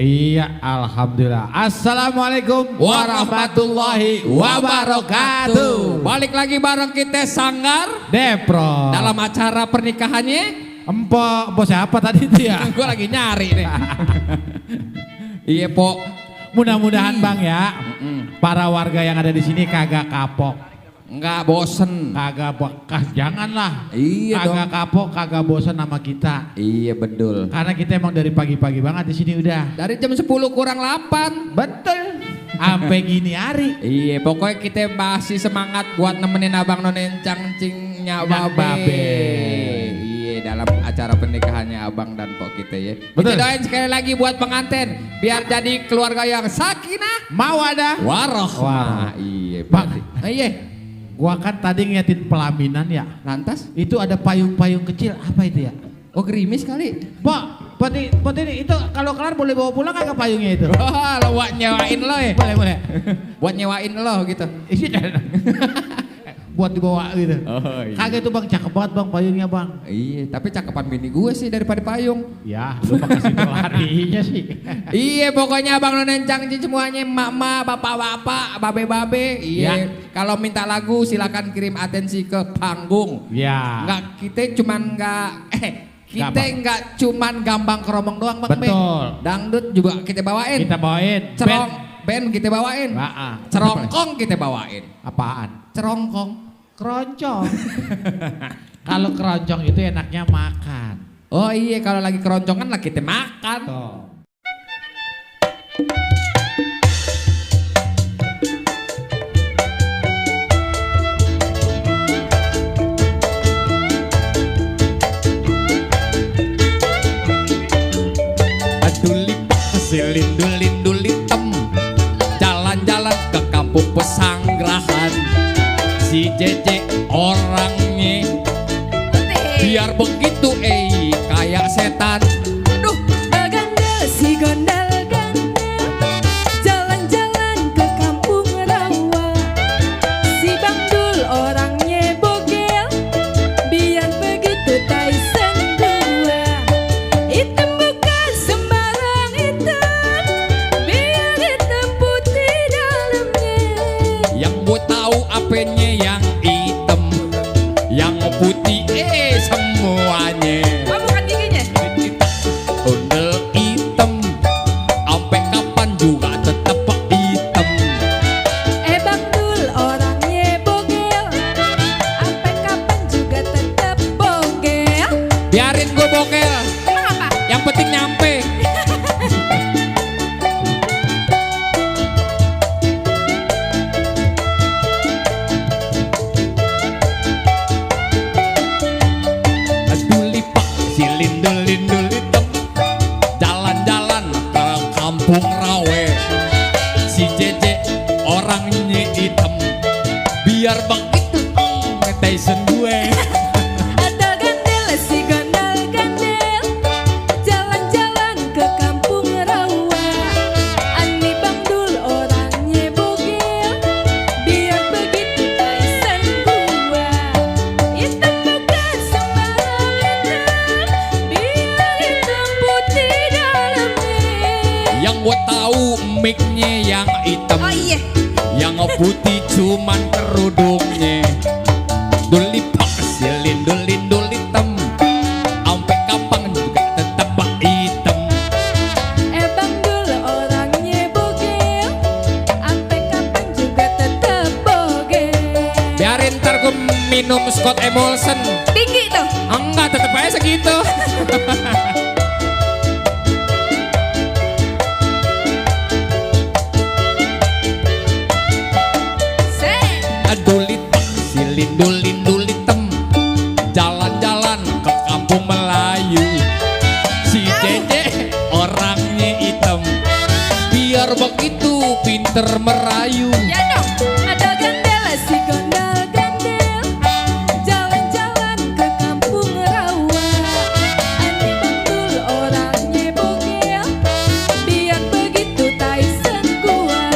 Iya, alhamdulillah. Assalamualaikum warahmatullahi wabarakatuh. Balik lagi bareng kita Sanggar Depro. dalam acara pernikahannya. Empok, bos siapa tadi itu ya? Gue lagi nyari nih. Iya, Pok. Mudah-mudahan Bang ya, para warga yang ada di sini kagak kapok, Enggak bosen. kagak bekas, janganlah. Iya Kagak dong. kapok, kagak bosan sama kita. Iya betul. Karena kita emang dari pagi-pagi banget di sini udah. Dari jam 10 kurang 8. Betul. Sampai gini hari. Iya, pokoknya kita masih semangat buat nemenin abang nonen cangcingnya Nyak babe. babe. Iya, dalam acara pernikahannya abang dan pok kita ya. Betul. Kita doain sekali lagi buat pengantin biar jadi keluarga yang sakinah Mawadah. warohmah. Iya, Bang. Iya. Gua kan tadi ngeliatin pelaminan ya. Lantas? Itu ada payung-payung kecil, apa itu ya? Oh, gerimis kali. Pot ini itu kalau kelar boleh bawa pulang kagak payungnya itu? Wah, lo buat nyewain lo ya. Boleh. Buat nyewain lo gitu. Isi buat dibawa gitu. Oh, iya. Kagak itu Bang, cakep banget Bang payungnya Bang. Iya, tapi cakepan bini gue sih daripada payung. Ya, lu makasih tuh harinya sih. Iya, pokoknya abang nonen cangcing semuanya, emak-emak, bapak-bapak, babe-babe. Iya. Ya. Kalau minta lagu silakan kirim atensi ke panggung. Ya. Enggak, kita cuman kita Gampang. enggak cuman gambang keromong doang, Bang. Betul. Dangdut juga kita bawain. Kita bawain. band kita bawain. Cerongkong kita bawain. Apaan? Cerongkong. Keroncong. Kalau keroncong itu enaknya makan. Oh iya, kalau lagi keroncongan lah kita makan. Tuh. Lindul hitam, jalan-jalan ke kampung pesanggrahan. Si Jeje orangnya biar begitu kayak setan. Aduh, gandel si gondel gandel, jalan-jalan ke kampung rawa. Si Bangdul orangnya bogel, biar begitu Tyson gua. Hitam bukan sembarang hitam, biar hitam putih dalamnya. Yang gue tahu apanya yang hitam, yang putih semuanya. Oh, bukan giginya. Ondel hitam, sampai kapan juga tetap hitam. Bangdul orangnya bogel, sampai kapan juga tetap bogel. Biarin gue bokel, Emang apa? yang penting nyampe. Si lindul hitam, jalan-jalan ke kampung rawe. Si Jeje orangnya hitam, biar begitu Tyson gue. Ada gandel si gondel gandel, jalan-jalan ke kampung rawa. Ani Bangdul orangnya bogel, biar begitu Tyson gua. Hitam bukan sembarang hitam, biar hitam putih dalamnya. Yang gue tahu mic-nya yang hitam, Oh iya, yang putih cuman kerudungnya. Dulipak si lindul hitam, sampai kapan juga tetap hitam. Bangdul orangnya bogel, sampai kapan juga tetap bogel. Biarin ntar gue minum Scott Emulsion. Tinggi tuh. Enggak, tetep aja segitu. Dulipak si lindul hitam, jalan-jalan ke kampung Melayu. Si Jeje orangnya hitam, biar begitu pinter merayu. Ya dong, ada gandel si gondel gandel, jalan-jalan ke kampung rawa. Ani Bangdul orangnya bogel, biar begitu Tyson gua.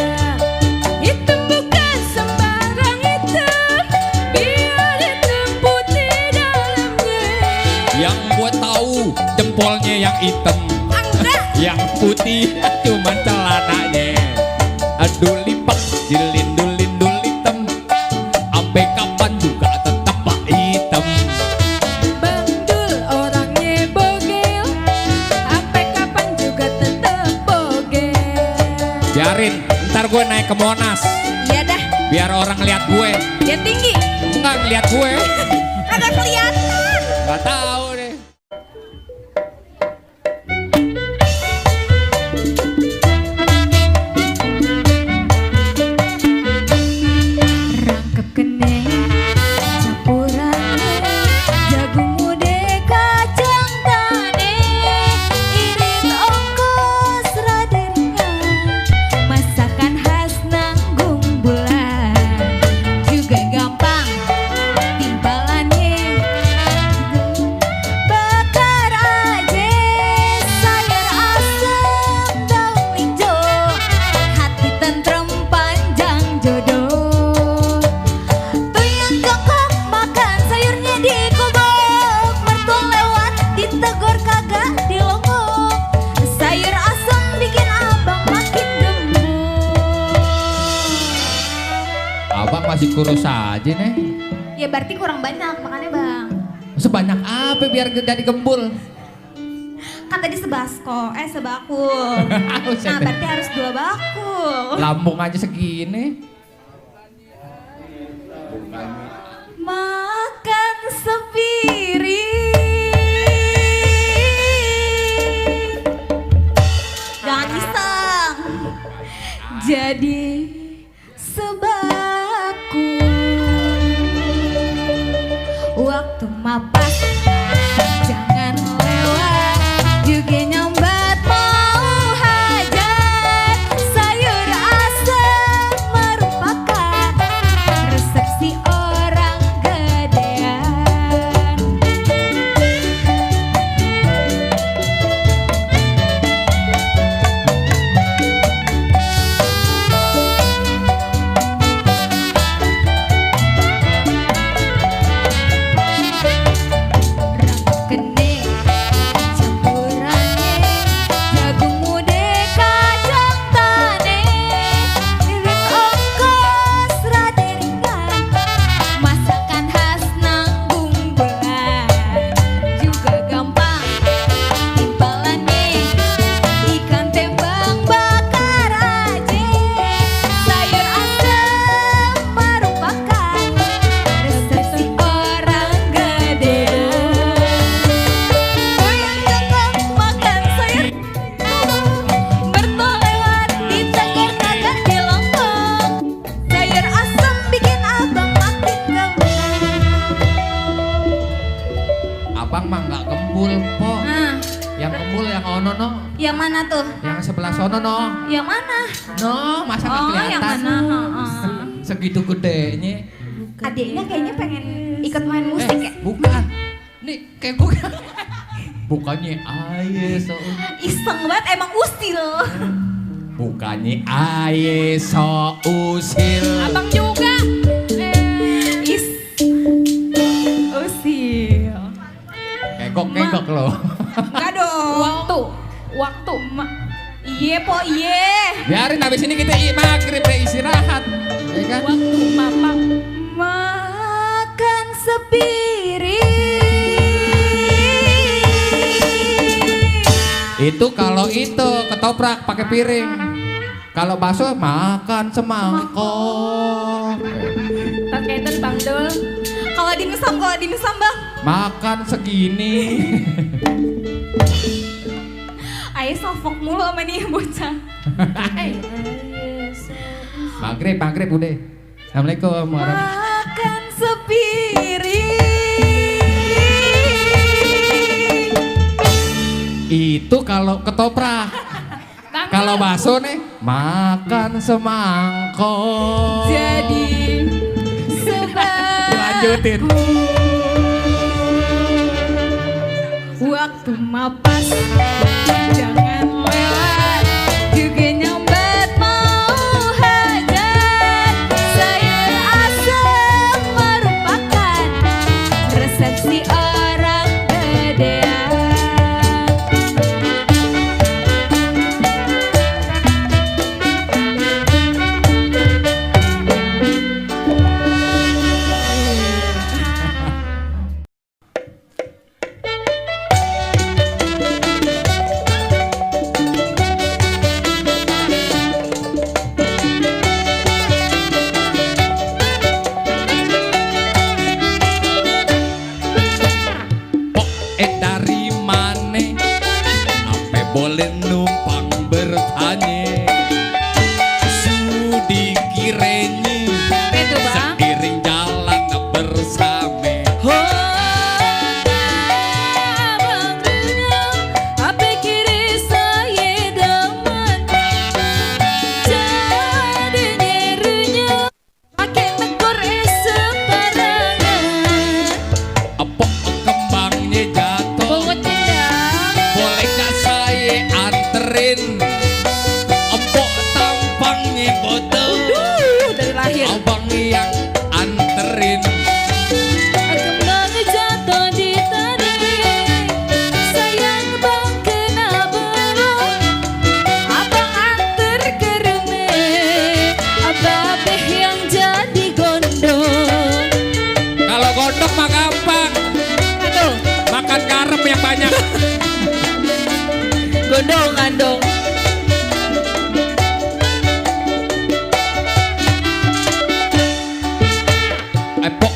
Hitam bukan sembarang hitam, biar hitam putih dalamnya. Yang gue tahu jempolnya yang hitam, Enggak. Yang putih cuman celananya. Aduh lipat dilindul-lindul hitam. Sampai kapan juga tetap pak hitam. Bang Dul orangnya bogel, sampai kapan juga tetep bogel. Biarin, ntar gue naik ke Monas. Iya dah, Biar orang lihat gue. dia tinggi, Enggak ngeliat gue. kagak kelihatan. Gak tahu deh. Rangkep kene campurannya jagung mude kacang tane irit ongkos raderingan masakan khas nanggung bulan juga gampang timpalannya bakar aja sayur asam daun hijau hati tentrem panjang jodoh tuyul jongkok makan sayurnya di kubok mertua lewat ditegur kagak dilongok sayur asam bikin abang makin gemuk. Abang masih kurus aja nih. Ya berarti kurang banyak makannya bang. Sebanyak apa biar jadi gembul? Kan tadi sebakul. Nah berarti harus 2 bakul. Lambung aja segini. Makan sepiring. Jangan iseng. Jadi sebakul. Waktu mapas jangan lewat juga nyambat mau hajat sayur asam merupakan resepsi orang gedean. Rangkep kene campurannya jagung mude kacang tane irit ongkos raderingan masakan khas nanggung bulan juga gampang timpalannya ikan tembang bakar aja sayur asam merupakan resepsi orang gedean. Tuyul jongkok makan sayur mertua lewat ditegur kagak dilongkok sayur asam bikin abang makin gemuk. Abang mah nggak gembul, po. Nah, Yang gembul yang ono no. yang mana tuh? Yang sebelah sono no. Yang mana? No, masa nggak Oh, kelihatan? yang mana? Heeh. Segitu gedenya. Adiknya kayaknya pengen ikut main musik ya? Bukan. Nih kayak bukan. Bukannya aye so. Iseng banget emang usil. Bukannya aye so usil. Abang juga. Is usil. Kegok loh. Enggak dong. Waktu. Iye po iye. Biarin habis ini kita maghrib deh istirahat. Ya kan? Waktu mamang makan sepiring. Itu kalau itu ketoprak pakai piring. Kalau bakso makan semangkok. Pakai itu Bang Dul. Kalau dimsum Bang. Makan segini. Ayo sofok mulu sama nih bocah. Maghrib udah. Assalamualaikum warahmatullahi. Makan sepiring. Itu kalau ketoprak. Kalau bakso nih makan semangkok. Jadi sebab Lanjutin. waktu mapas jangan lewat juga nyambat mau hajat sayur asam merupakan resepsi orang gedean. gondok mah gampang. Aduh, Makan garam yang banyak. gondongan dong. Epok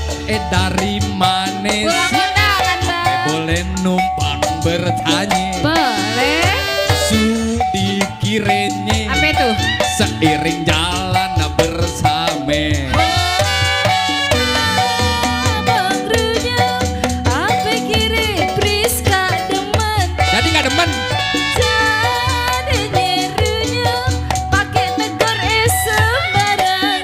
dari manis. Pulang undangan, Bang. Boleh numpang bertanya. Boleh. Sudi kirenya Apa itu? seiring jalan bersama. Bang Runyam, apa kira Priska demen? Jadi nggak demen. Jadinya Runyam, pakai negor sembarangan.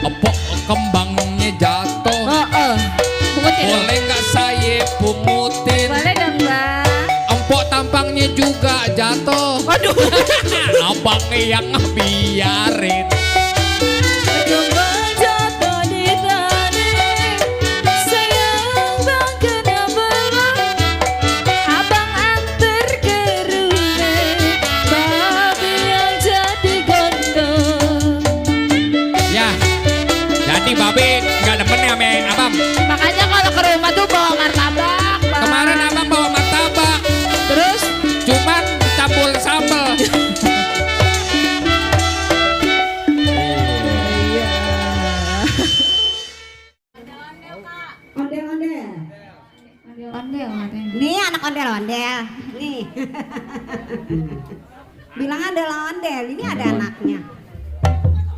Epok kembangnya jatuh. Pungutin dong. Boleh nggak saya pungutin? Boleh dong, Bang. Empok tampangnya juga jatuh. Waduh. Abang yang biarin. Coba jatuh di tanah. Sayang Bang kenapa Bang? Abang antar ke rumah. Babi yang jadi gondong. Ya, jadi babe nggak demen ya sama abang. Makanya kalau ke rumah tuh bawa martabak, Bang. Kemarin abang bawa martabak, Terus cuman campur sambal. Ondel-ondel. ondel. Nih anak ondel-ondel. Nih. Bilang ondel-ondel. Ini ada anaknya.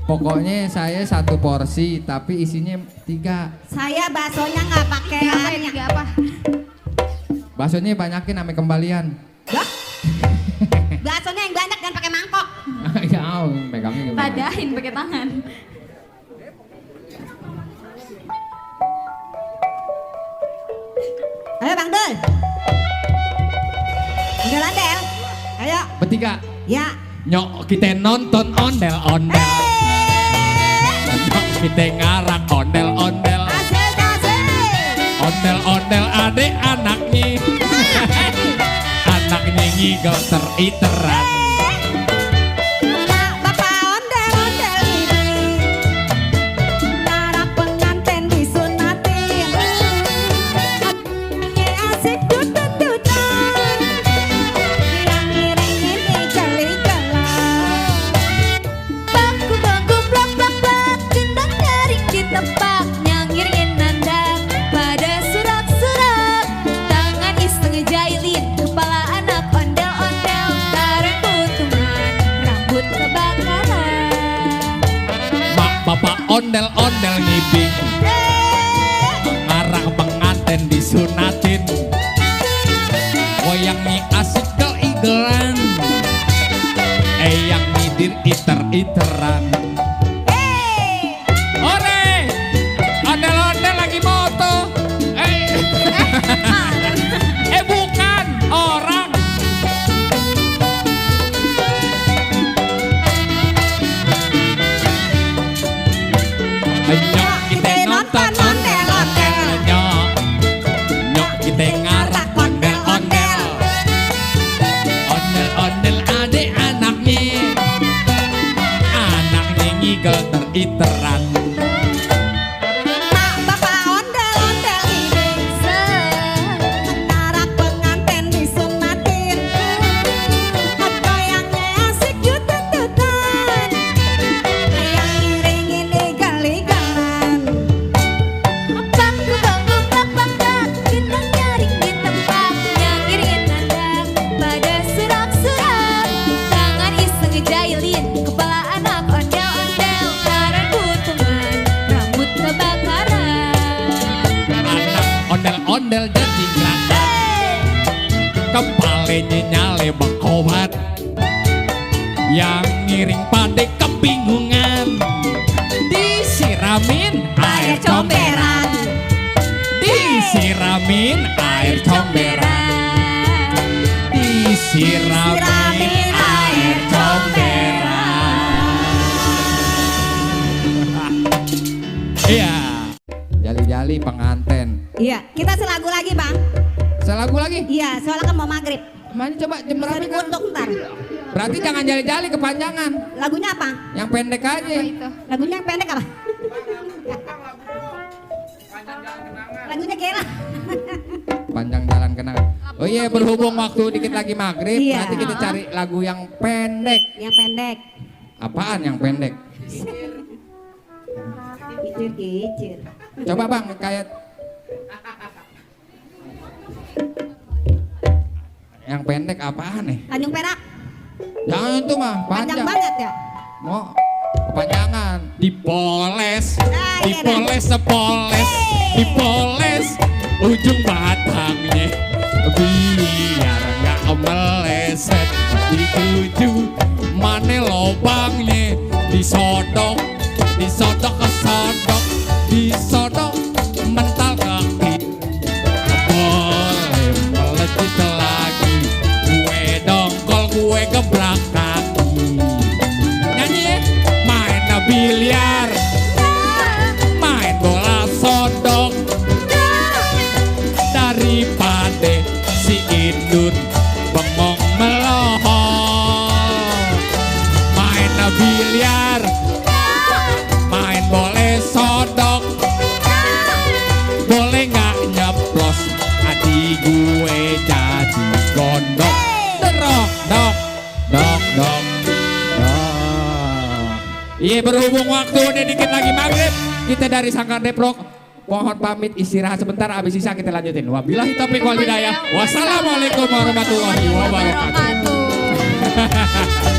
Pokoknya saya satu porsi, tapi isinya 3. Saya baksonya nggak pakai Apa ini? airnya. Apa? Baksonya banyakin sama kembalian. Dah. Baksonya yang banyak dan pakai mangkok. Ya, megangnya gimana? Padahin pakai tangan. Ayo Bang Dul. Ondel-ondel. Ayo. Bertiga. Ya. Nyok kita nonton ondel-ondel. Nyok kita ngarang ondel-ondel. Kasih kasih. Ondel-ondel adek anaknya. Anaknya ngigau teriteran. Bapak ondel-ondel ini. Nara pengantin disunatin. Hatinya asik dudut-dudutan. Yang ngiringin igal-igalan. Bangku blak blak blak, gendang nyaring di tempat, nyangirin nandang pada surak-surak. Tangan iseng ngejailin kepala anak ondel-ondel, tarik putungan rambut kebakaran. Mak bapak ondel-ondel ngibing. Ngarang pengantin disunatin. Goyangnya asik keigelan. Yang ngidir iter-iteran. Ore, ondel-ondel lagi moto. Bukan orang. Nyok kita nonton ondel-ondel. Nyok kita ngarang ondel-ondel. Ondel-ondel adek anaknya. Anaknya ngigel teriteran. Mak bapak ondel-ondel ini. Nara pengantin disunatin. Goyangnya asik dudut-dudutan. Yang ngiringin igal-igalan. Bangku blak blak blak, gendang nyaring di tempat, nyangirin nandang pada surak-surak. Tangan iseng ngejailin kepala anak ondel-ondel, tarik putungan rambut kebakaran. Anak ondel-ondel jadi gerakan. Kepalanya nyale bengkowat. Yang ngiring pada kebingungan. Disiramin air comberan. Disiramin air comberan. Disiramin air comberan. Iya. Jali-jali pengantin. Iya, kita selagu lagi Bang. Selagu lagi. Iya, soalnya kan mau maghrib. Mana coba jam Bisa berapa kan? dikutuk ntar. Berarti jangan jali-jali kepanjangan. Lagunya apa? Yang pendek aja. Itu. Lagunya yang pendek apa? Lagunya Kela. Panjang jalan kenangan. Oh iya, berhubung waktu dikit lagi maghrib, Iya. nanti kita cari lagu yang pendek. Yang pendek. Apaan yang pendek? Kicir. Coba bang, kayak yang pendek apaan nih? Tanjung Perak. Jangan itu mah Panjang panjang. banget ya. Mau kepanjangan. Dipoles, Ah, iya dah. dipoles sepoles, dipoles ujung batangnya biar nggak meleset dituju mana lobangnya disodok, disodok ke sodok, disodok mental kaki boleh melejit lagi gue dongkol gue gebrak kaki nyanyi ya main biliar main bola sodok daripada si Indun bengong melohong main biliar main boleh sodok boleh nggak nyeplos adik gue jadi gondok derok dok dok dok dok. Iya, berhubung waktu udah dikit lagi maghrib, kita dari Sangkar Depok mohon pamit istirahat sebentar, habis sisa kita lanjutin. Wabillahi taufiq wal hidayah. Wassalamualaikum warahmatullahi wabarakatuh. Wabarakatuh.